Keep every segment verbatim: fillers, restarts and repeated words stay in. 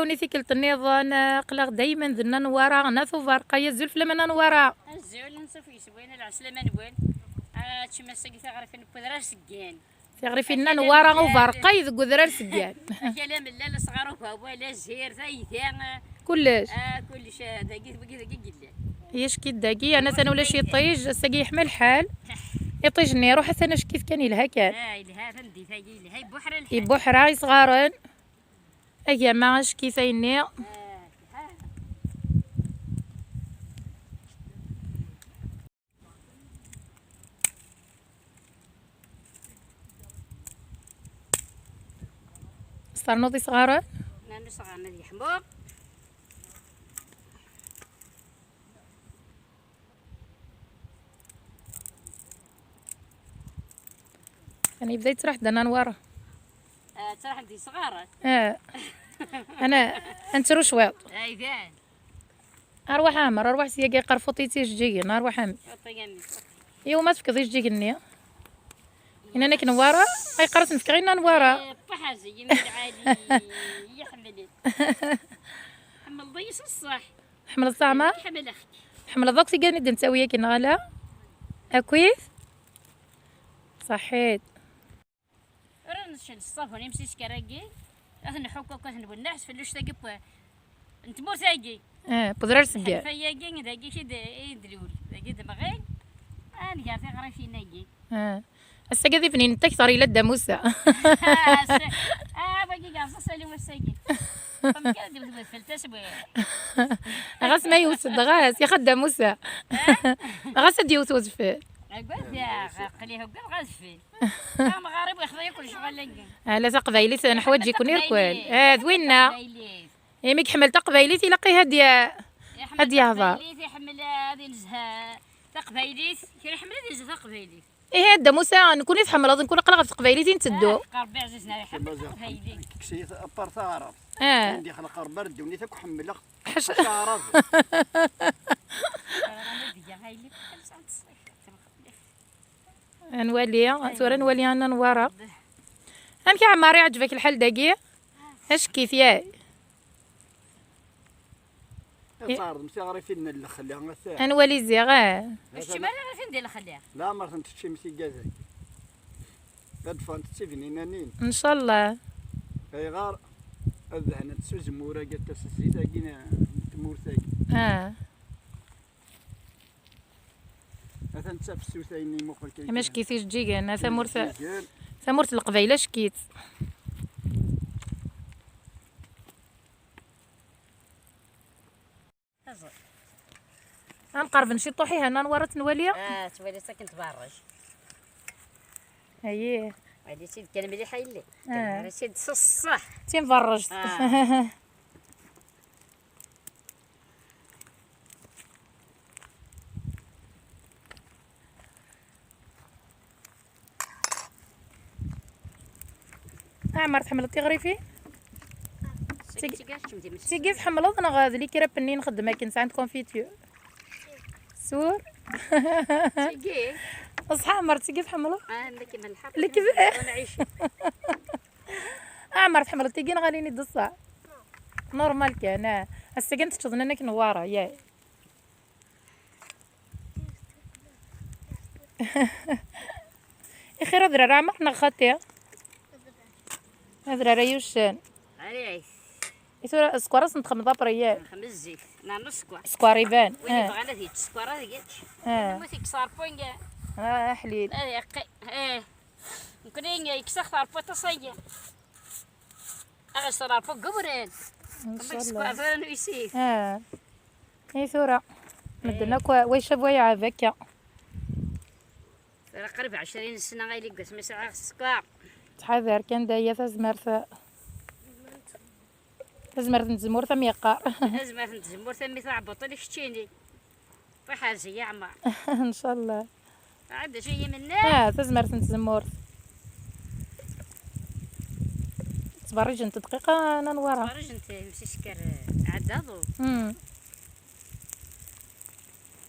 Uni tikkelt nniḍen, aql-aɣ daymen d Nna Nwara n At Uberqay. Azul fell-am a Nna Nwara. Azul, ansuf yes-wen, lɛeslama-nwen. Ah, teččem ass-agi tiɣrifin n wedrar seggan. Tiɣrifin n Nna Nwara Uberqay deg wedrar seggan. Akal amellal, asɣar, ubabu, ala zhir, tayda. Kullec. Ah, kullec, ah, dagi, dagi, dagi yellan. Yackit dagi, ana atan ulac iṭij, ass-agi yeḥma lḥal. Iṭij-nni iruḥ, atan ackit kan yelha kan. Ah, yelha, tameddit-agi yelha, ibuḥra lḥal. Ibuḥra isɣaren. Agama ackit ayenni. Ternuḍ isɣaren? Nernu isɣaren ad yeḥmu. Ana yebda yettraḥ-d Nna Nwara. Ah, ttraḥen-d yisɣaren. Ah. Ana, ad nettru cwiṭ. Aydan. Arwaḥ a Ɛmer, arwaḥ syagi, qerfuṭ i tijeǧǧigin, arwaḥ a mmi. Iwa ma tefkeḍ ijeǧǧigen-nni? Inan-ak Nwara, ay qqaret nefkeɣ i Nna Nwara. Eh, ṭaḥ azeg, imi lɛali, yeḥmel-it. Tḥemmleḍ-iyi s ṣṣeḥ. Tḥemmleḍ Ɛmer? Ḥemmleɣ-k. Tḥemmleḍ akk tigan i d-nettawi akken neɣ ala? Akkit? Ṣaḥit. Ur necɛel ṣṣabun imsisker-agi, ad nḥukk akk, ad nwenneɛ s felluct-agi n tmurt-agi. Eh, n wedrar seggar. Ḥelfa-agi, dagi i d-, i d-lul, dagi d-mɣi, ad nger tiɣrifin-agi. Eh. Ass-agi ad ibnin takter ila Dda Musa. Ah, wagi yerẓa Salim ass-agi. Xas ma yewwet-d, ɣas, yax a Dda Musa. Eh? Ɣas ad d-yewwet udfel. Agad, aql-i uggadeɣ adfel. Amɣar-iw yexḍa yakk lecɣal-agi. Ala taqbaylit, neḥwaǧ-iken irkul. Ah, d winna. Taqbaylit. Imi iḥemmel taqbaylit, ilaq-ih ad y-, ad yehḍer. Iḥemmel taqbaylit, iḥemmel ad inezha taqbaylit. Kra iḥemmel ad inezha taqbaylit. Ihi a Dda Musa, nekkuni tḥemmleḍ, nekkuni aql-aɣ ɣef teqbaylit i nteddu. Ah, Rebbi ɛzizen, iḥemmel taqbaylit. Kkes-iyi apart taɛrabt. Ah. Anda ixleq Rebbi ar ddunit akk ḥemmleɣ. Ḥaca. Ḥaca aɛrab. Ad nwali, tura nwali Nna Nwara. Amek a Ɛmar, iɛǧeb-ak lḥal dagi? Ackit, yak? Ad tɛerḍem tiɣrifin n lexla, ata. Ad nwali ziɣ, ah. Ur teččim ara tiɣrifin di lexla? Leɛmer tent-teččim tigad-agi. Ad ffɣent d tibninanin. Ncallah. Ayɣer? Ad dehnent s uzemmur-agi, aṭas zzit-agi n, n tmurt-agi. Ah. Atan d tafsut ayen imuqel kan. Ama ackit ijeǧǧigen, a tamurt, ijeǧǧigen. Tamurt n Leqbayel ackit. Ad nqerben ciṭuḥ, ihi a Nna Nwara ad t-nwali. Ah, twali akken tberrej. Ayih. Wali-tt-id kan mliḥ a yelli. Ah. Kan ara tt-id s ṣṣeḥ. Timberrejt. Ah. Ɛmer, tḥemmleḍ tiɣrifin? Tigi, tigi tḥemmleḍ neɣ d les crêpes-nni nxeddem akken sɛant confiture? Sûr? Tigi. Ṣṣeḥ Ɛmer, tigi tḥemmleḍ? Ah, nekk melḥeq. Lekdeb. Ɛmer, tḥemmleḍ tigi neɣ alini d ṣṣeḥ? Normal kan, ah. Ass-agi teččeḍ nna-k Newwara, yak. Ixir adrar Ɛmer neɣ xaṭi? Adrar ay uccen. Ɛlayt. I tura sskeṛ ad sen-txedmeḍ après, yak? Nxeddem zzit, nernu sskeṛ. Sskeṛ iban. Win yebɣan ad yečč sskeṛ ad yečč. Ah. Win yemmut yekkes ɣer point. Ah, aḥlil. Ad yeqqi-, eh. Nekkni yekkes-aɣ ɣer point ass-agi. Aɣ-iṣer ɣer fugg umren. Ncallah. Sskeṛ tura n uysit. Ah. I tura. Medden akk, wa icab wa iɛab akka. Tura qrib ɛecrin sna ay deg wasmi sɛiɣ sskeṛ. Ttḥadar kan daya tazmert. Tazmert n tzemmurt am yeqqar. Tazmert n tzemmurt am mi tɛebbuḍ i keččini. Ṛuḥ ar zeyya Ɛmer. Ncallah. Ɛad d acu i yi-mennaɣ? Ah, tazmert n tzemmurt. Ttberrijent dqiqa, Nna Nwara. Ttberrijent, msisker, ɛad aḍu. Hmm.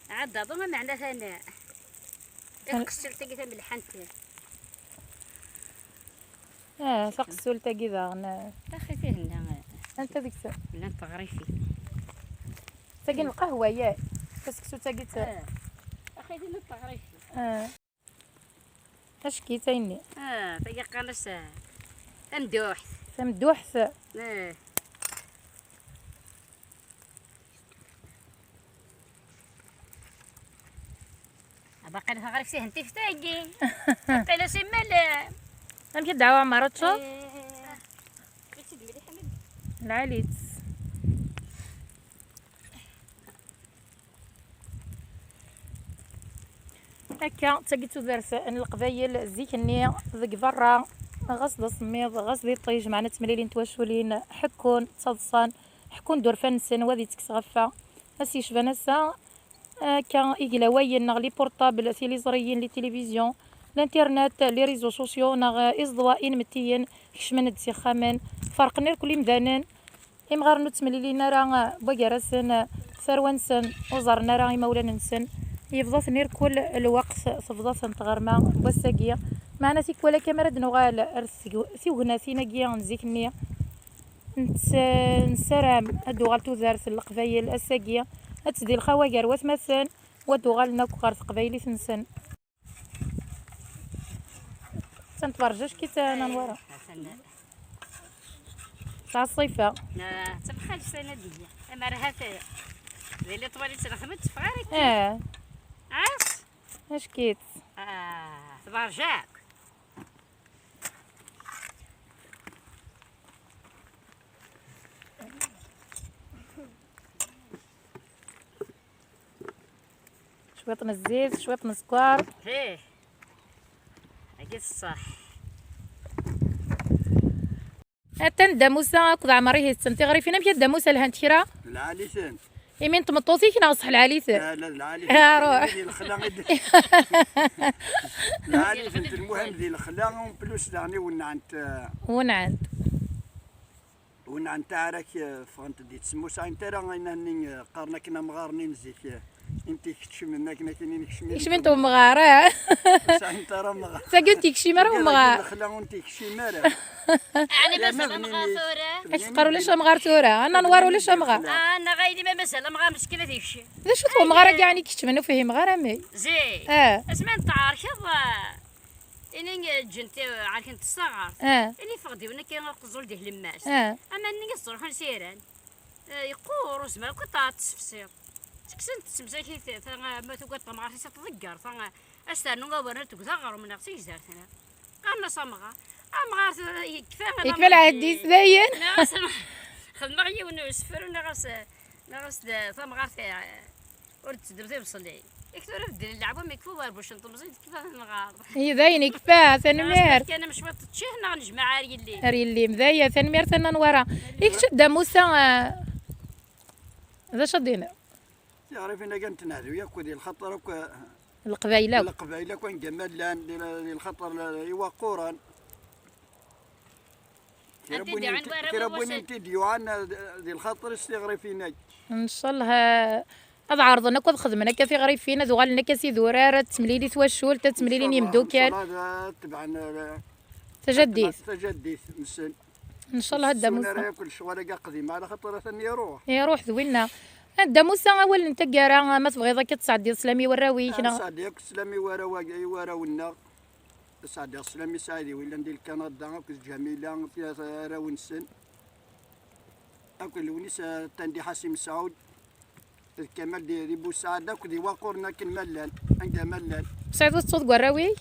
Ɛad aḍu, ma meɛna tana. Taqessult-agi tamelḥant. Ah, taqessult-agi daɣen. Axi tihenna. Anta deg-sen? Llant teɣrifin. Tagi n lqahwa, yak? Taseksut-agi d ta-, ah, axi din n teɣrifin. Ah. Acki-tt ayenni? Ah, tagi qqaren-as, ah, tamduḥt. Tamduḥt? Ah. Baqi taɣrift-ihin tif tagi. Baqi la simmal. Amek i dɛwa Ɛmer, ad teččeḍ? Eh. Lɛali-tt. Akka, d tagi d tudert n Leqbayel zik-nni deg berra, ɣas d asemmiḍ, ɣas d iṭij, meɛna ttemlilin twaculin, ḥekkun, ttaḍsan, ḥekkun-d urfan-nsen, wa ad ittekkes ɣef wa. Ass yecban ass-a, akka, iglawayen neɣ les portables, tiliẓriyin, les télévisions, l'internet, les réseaux sociaux neɣ iẓeḍwa inmettiyen kecmen-d s ixxamen, ferqen irkel imdanen. Imɣaren ur ttemlilin ara, wway gar-asen tarwa-nsen, ur ẓerren ara imawlan-nsen. Yebḍa-ten irkel lweqt, tebḍa-ten tɣerma n wass-agi. Meɛna tikwal akka mi ara d-nuɣal ar teg-, tiwegnatin-agi n zik-nni, nett-, nessaram ad d-tuɣal tudert n Leqbayel ass-agi, ad teddi lxawa gar watmaten, u ad d-uɣalen akk ɣer teqbaylit-nsen. Atan tberjac kit Nanwara. Atan. Tesɛa ṣṣifa. Ah, tabxalt sanadia. Amar ha-t-aya. Di li ṭwali ttlaxmet teffeɣ ara akka. Eh. Ɛas? Ackit. Ah, tberjac. Cwiṭ n zzit, cwiṭ n sskeṛ. Hih. Agi ṣṣeḥ. Atan Dda Musa akked Ɛmer ihi tetten tiɣrifin. Amek a Dda Musa, lhant kra? Lɛali-tent. Imi n tmeṭṭut-ik neɣ ṣṣeḥ lɛali-ten? La, la, lɛali-tent. Ah, ruḥ. Di lexla i d-, lɛali-tent, lmuhim di lexla, en plus daɣen i wennɛent, eh, wennɛent. Wennɛent aɛrak, eh, ffɣent-d, ur sɛint ara ayen-nni, eh, qqaren akken amɣar-nni n zik, eh, inti keččmen akken akken i nekcem. Kecmen-t umɣar, eh? Ur sɛint ara amɣar. Tagi ur t-ikcim ara umɣar. Lexla ur t-ikcim ara. Ɛni mazal amɣar tura? Ak teqqar ulac amɣar tura, a Nanwara ulac amɣar. Ah, neɣ aydi ma mazal amɣar meskin ad ikcem. D acu-t umɣar-agi ɛni keččmen, ur fhimeɣ ara mi. Zik. Eh. Asmi n tɛerkeḍ, eh, Ini, eh, ǧǧent, eh, ɛerkent s taɣert. Ah. Ini ffeɣ-d yiwen akka uqeẓẓul di tlemmast. Ah. Ama nni i ttruḥun s iran. Eh, yeqqur, ur zmireɣ akk ad t-tessefsiḍ. Ttekksen-t tsemsakit, ta, ma tugad tamɣart-is ad tḍegger, ta, ad s-ternu awren ad teg d aɣrum neɣ d tigzert-nni. Qqaren-as amɣar. Amɣar, eh, yekfa. Yekfa lɛehd-is dayen. Neɣ as amɣar. Xedmeɣ yiwen n usefru, neɣ as, neɣ as d tamɣart, eh, Ur d-teddem tibṣelin. Yak tura beddlen leɛwam, yekfa uwerbuc n temẓi, tekfa tenɣaḍ. Ihi dayen yekfa, tanemmirt. Kan am cwiṭ teččih neɣ nejmaɛ ar yelli. Ar yelli, daya, tanemmirt a Nanwara. I kečč a Dda Musa, eh, d acu ad d-tiniḍ? Tiɣrifin-agi n tnehdu yakk di lxaṭer akk, eh, Leqbayel akk. Leqbayel akk anga ma llan, di, di lxaṭer, eh, iwaquren. Kra n win i tent-id-yuɛan, eh, di lxaṭer-is tiɣrifin-agi. Ncallah, eh, ad ɛerḍen akk ad xedmen akka tiɣrifin, ad uɣalen akka s idurar, ad temlili twacult, ad temlilin yimdukal. Ncallah, ad tebɛen, eh, tajaddit. Tajaddit-nsen. Ncallah a Dda Musa. Ara yakk lecɣal-agi aqdim, ɛla xaṭer atan iruḥ. Iruḥ d winna. A Dda Musa, awal n taggara, ma tebɣiḍ akka ad tesɛeddiḍ sslam i warraw-ik, neɣ? Ad sɛeddiɣ akk sslam i warraw-agi, i warraw-nneɣ. Ad sɛeddiɣ sslam i Saɛid Iwilan di Lkanada akked Ǧamila, arraw-nsen. Akked Lewnis, eh, Tandi Ḥasi Mesɛud, d Kamal di, di Busaɛd, akked Iwaquren akken ma llan, anga ma llan. Saɛid, ur tettuḍ deg warraw-ik?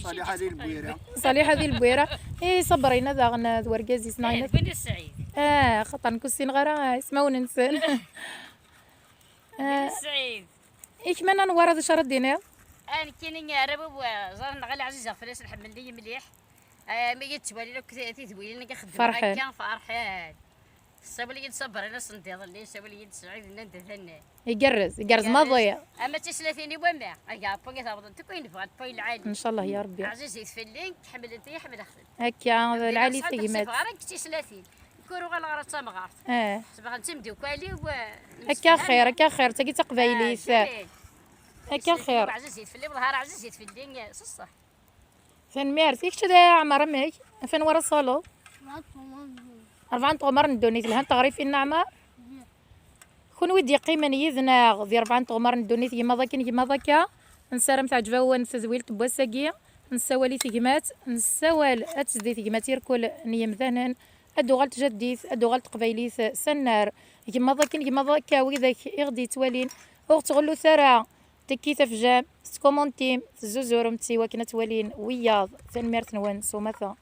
Ṣaliḥa di Lbwira. Ṣaliḥa di Lbwira. I Ṣabrina daɣen, eh, d wergaz-is, neɣ? Eh, d win i Sɛid. Ah, xaṭer nekk ur ssineɣ ara ismawen-nsen. D win i Sɛid. I kemm a Nanwara, d acu ara d-tiniḍ? Ah, nekkini, arraw-iw, eh, ẓran neɣ ala ɛzizeɣ fell-asen, ḥemmlen-iyi mliḥ. Ah, mi yi-ttwalin akk ti-, tidwilin-agi xeddmeɣ akka, ferḥen. Tessawel-iyi-d Sabrina sendiḍelli, tessawel-iyi-d Sɛid, nnan-d atan. Igerrez, igerrez maḍi. Ama d tislatin i wama, aga, point i tawḍent akk ayen bɣant, point lɛali. Ncallah ya Rebbi. Ɛzizit fell-i, ḥemmlent-iyi, ḥemmleɣ-tent. Akka, d lɛali tegmat. Bɣan akk tislatin. Nekk ur uɣaleɣ ara d tamɣart. Eh. Sebɣen d timdukal-iw, eh, akka axir, akka axir, d tagi d taqbaylit. Ah, akka axir. Ɛzizit fell-i, wellah ara ɛzizit fell-i, eh, s ṣṣeḥ. Tanemmirt. I kečč a Ɛmer, amek? Ɣef anwa ara tṣaleḍ? Rebɛa n tɣemmar n ddunit, lhant teɣrifin n Ɛmer. Kunwi d-yeqqimen yid-neɣ di rebɛa n tɣemmar n ddunit, gma ḍakin gma ḍakka. Nessaram teɛǧeb-awen tedwilt n wass-agi. Nessawal i tegmat, nessawal ad tezdi tegmat irkul n yemdanen. Ad d-uɣal tjaddit, ad d-uɣal teqbaylit s annar. Gma ḍakin gma ḍakka, widak i ɣ-d-yettwalin, ur ɣ-ttɣellut ara. Tekki tafjam, tettkumuntim, tezzuzurem-tt i wakken ad twalin wiyaḍ. Tanemmirt-nwen s umata.